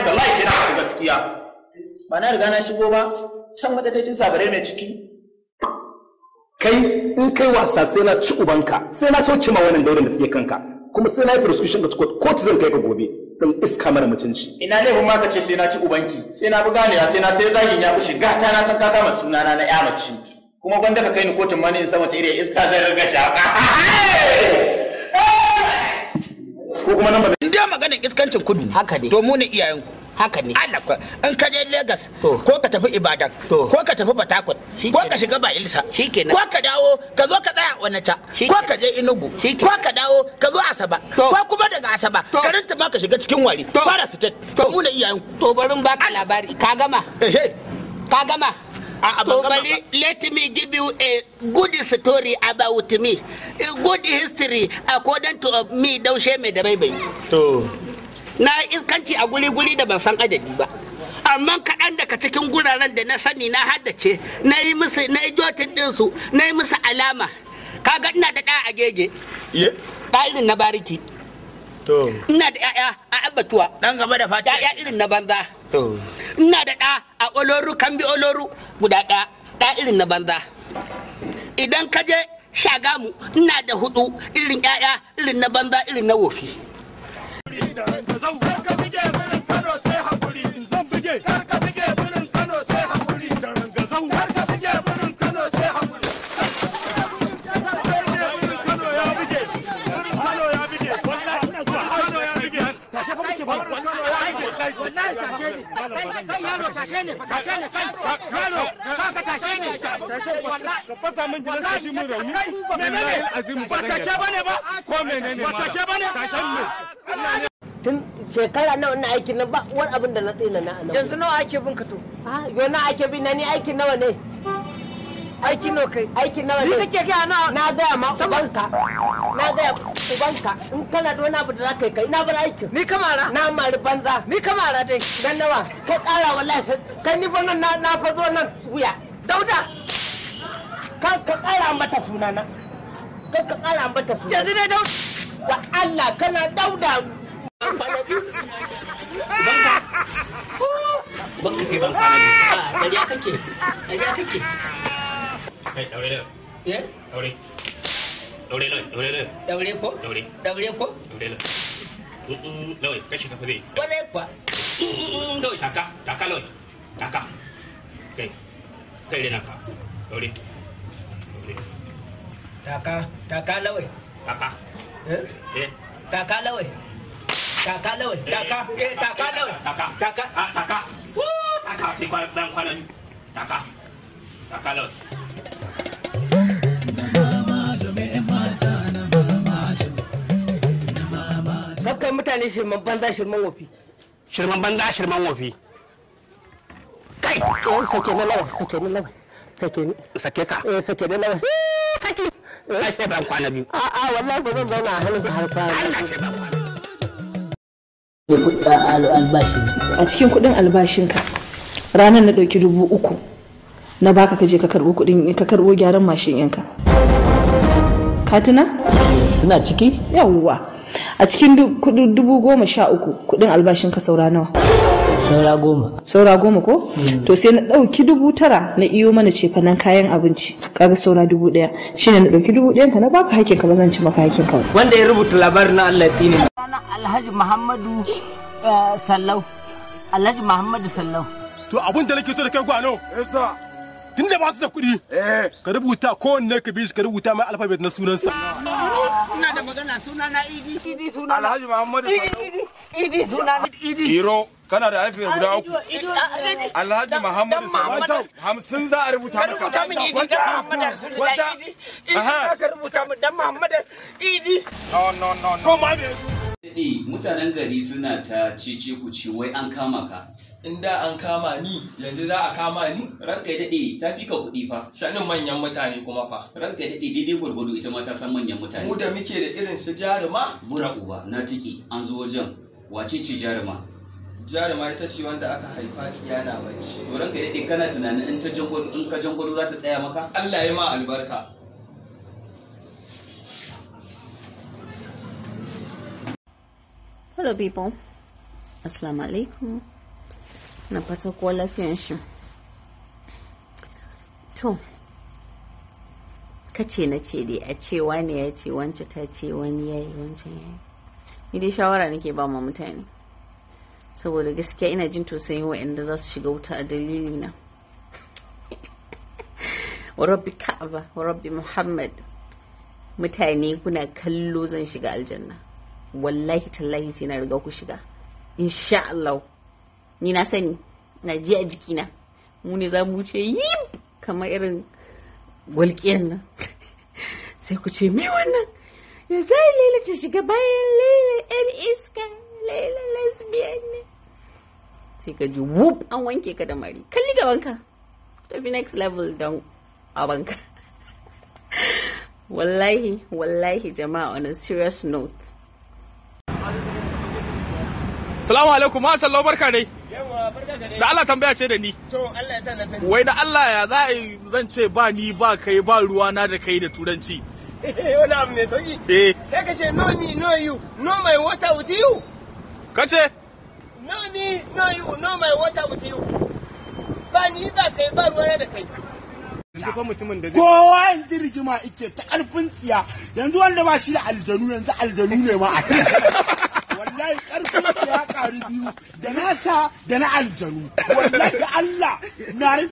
Wallahi tallahi sai na faɗi gaskiya. Ba na riga na shigo ba can madadin sabare mai ciki. Kai in kai wasa sai na ci ubanka, sai na sauke ma wannan daurin da take kanka, kuma sai na yi prescription ga kotu zan kai ka gobe. Dan iska mara mutunci. Ina laifin ma ka ce sai na ci ubanki, sai na bi ganewa sai na sai zagin ya fi shiga ta, na san ka kama sunana na ƴa mace. Kuma gwanda ka kai ni kotun ma ni in san wace irin iska zan riga shaƙa. Ko kuma nan ba in dai maganin iskancin kudu Haka ne. To mu ne iyayenku. Haka ne. Allah ko in ka je Lagos, To. ko ka tafi Ibadan, To. ko ka tafi Port Harcourt, Shikenan. ko ka shiga Bayelsa, Shikenan. ko ka dawo ka zo ka tsaya Onitsha, Shikenan. ko ka je Enugu, Shikenan. ko ka dawo ka zo Asaba, To. ko kuma daga Asaba To. ka rinta ma ka shiga cikin Wari, To. Kwara State. To mu ne iyayenku. To bari in baka labari. Ka gama? Ehe. Ka gama? A'a, ban To gama bari ba. let me give you a good story about me. A good history according to of me Daushe mai da baibai. To. Na iskanci a guri-guri da ban san adadi ba. Amma kaɗan daga cikin guraren da na sani na haddace, na yi musu, na yi jotin ɗinsu, na yi musu alama. Kaga ina da ɗa a gege, Ye? ɗa irin na bariki. To. Ina da 'ya'ya a Abbatuwa, Dan gaba da fata. 'ya'ya irin na banza. To. Ina da ɗa a Oloru, Kambi Oloru guda ɗaya, ɗa irin na banza. Idan ka je Shagamu ina da hudu irin 'ya'ya irin na banza irin na wofi. Wallahi tashe ni. Kai yaro tashe ni, tashe ni kai. Yaro, kaka tashe ni. Wallahi Ka fasa min gidan ka ji min rauni. Menene? Azim Ba tashe bane ba? Ko menene? Ba tashe bane? Tashen ne. Tun shekara nawa ina aikin nan ba wani abin da na tsina na anan. Yanzu nawa ake bin ka to? Ah, yo na ake bi na ni aikin nawa ne? Aiki nawa kai? Aikin nawa ne? Ni kake kai nawa? Na gaya ma ubanka. Na gaya ubanka in kana da wani abu da za ka yi kai na bar aikin. Ni kamara? Na mari banza. Ni kamara dai. Dan nawa? Ka tsara wallahi kai ni fa nan na fa zo nan wuya. Dauda. Ka tsara mata sunana. Ka tsara mata sunana. Yanzu dai Dauda. Wa Allah kana Dauda. Banka sai ban kwana biyu. A ƙarya kake, ƙarya kake. Kai daure nan. Eh? Daure. Daure nan, daure nan. Daure ko? Daure. Daure ko? Daure nan. Lawai, kashi kafa zai. Kwarai kuwa. Lawai, taka, taka lawai. Taka. Kai. Kai rena ka. Daure. Daure. Taka, taka lawai. Taka. Eh? Eh. Taka lawai. Taka lawai. Taka, eh taka lawai. Taka. Taka. Ah, taka. Taka sai kwana dan kwana biyu. Taka. Taka lawai. Kakkai mutane shirman banza shirman wofi. Shirman banza shirman wofi. Kai! Eh, sake ni lawa, sake ni lawa. Sake ni. Sake ka. Eh, sake ni lawa. Sake. Ai sai ban kwana biyu. A'a wallahi ba zan zauna a hannun har kwana. Allah sai ban kwana. Albashi. A cikin kuɗin albashinka ranar na ɗauki 3,000 na baka ka je ka karɓo kuɗin ka karɓo gyaran mashin ɗinka. Ka tuna? Suna ciki? Yawwa. A cikin kuɗin 13,000 kuɗin albashinka saura nawa? Saura 10. Saura 10 ko? To sai na ɗauki 9,000 na iyo mana cefanen kayan abinci. Kaga saura 1,000. Shine na ɗauki 1,000 ka na baka hakkinka ba zan ci maka hakkinka ba. Wanda ya rubuta labarin na Allah ya tsine. Alhaji Muhammadu Sallau. Alhaji Muhammadu Sallau. To abun da nake so da kai gwano. Tun da ba su da kuɗi. Ka rubuta kowanne ka bi shi ka rubuta mai alfabet na sunansa. Ina da magana suna na Idi. Idi suna. Alhaji Muhammadu Idi Idi suna na Idi. Iro kana da alfi guda uku. Idi. Alhaji Muhammadu Sallau 50 za a rubuta Ka maka. rubuta min Idi dan Muhammadu Rasulullahi Idi. Idi ka rubuta min dan Muhammadu Idi. No no no no. Daɗe mutanen gari suna ta cece ku ce wai an kama ka. In da an kama ni, yanzu za a kama ni? Ranka ya daɗe ta fi ka kuɗi fa. Sanin manyan mutane kuma fa. Ranka ya daɗe daidai gwargwado ita ma ta san manyan mutane. Mu da muke da irin su jaruma? Bura uba na tiki an zo wajen wace ce jaruma? Jaruma ita ce wanda aka haifa tsiya na bacci. To ranka ya daɗe kana tunanin in ta jangwado in ka jangwado za ta tsaya maka? Allah ya ma albarka. Hello, people. Assalamu alaikum. Na fata kowa lafiyan shi. To, kace na ce dai a ce wani ya ce wance ta ce wani ya yi wancan ya yi. Ni dai shawara nake ba ma mutane. Saboda gaskiya ina jin tausayin waɗanda za su shiga wuta a dalili na. Wa rabbi Ka'aba, wa rabbi Muhammad. Mutane kuna kallo zan shiga aljanna. Wallahi tallahi sai na riga ku shiga. Insha Allah. Ni na sani, na ji a jikina. Mu ne za mu wuce yip kamar irin walƙiyan nan. Sai ku ce me wannan? Ya zai Laila ta shiga bayan Laila yar iska, Laila lesbian ne. Sai ka ji whoop an wanke ka da mari. Kalli gabanka. Tafi next level don abanka. Wallahi, wallahi jama'a, on a serious note. Salamu alaikum, ma sallau, barka dai. Yawa, barka ka dai. Da Allah tambaya ce da ni. To, Allah ya sa na sani. Wai da Allah ya za a yi zan ce ba ni ba kai ba ruwa na da kai da turanci? Wani abu mai sauki. Eh. Sai ka ce no me no you, no my water with you. Ka ce? No me no you, no my water with you. Ba ni ba kai ba ruwa da kai. Kowa yanzu rigima ike ta karfin tsiya. Yanzu wanda ba shi da aljanu, yanzu aljanu ne ma a wallahi karfin tsiya karu biyu, da nasa da na aljanu. Wallahi Allah na.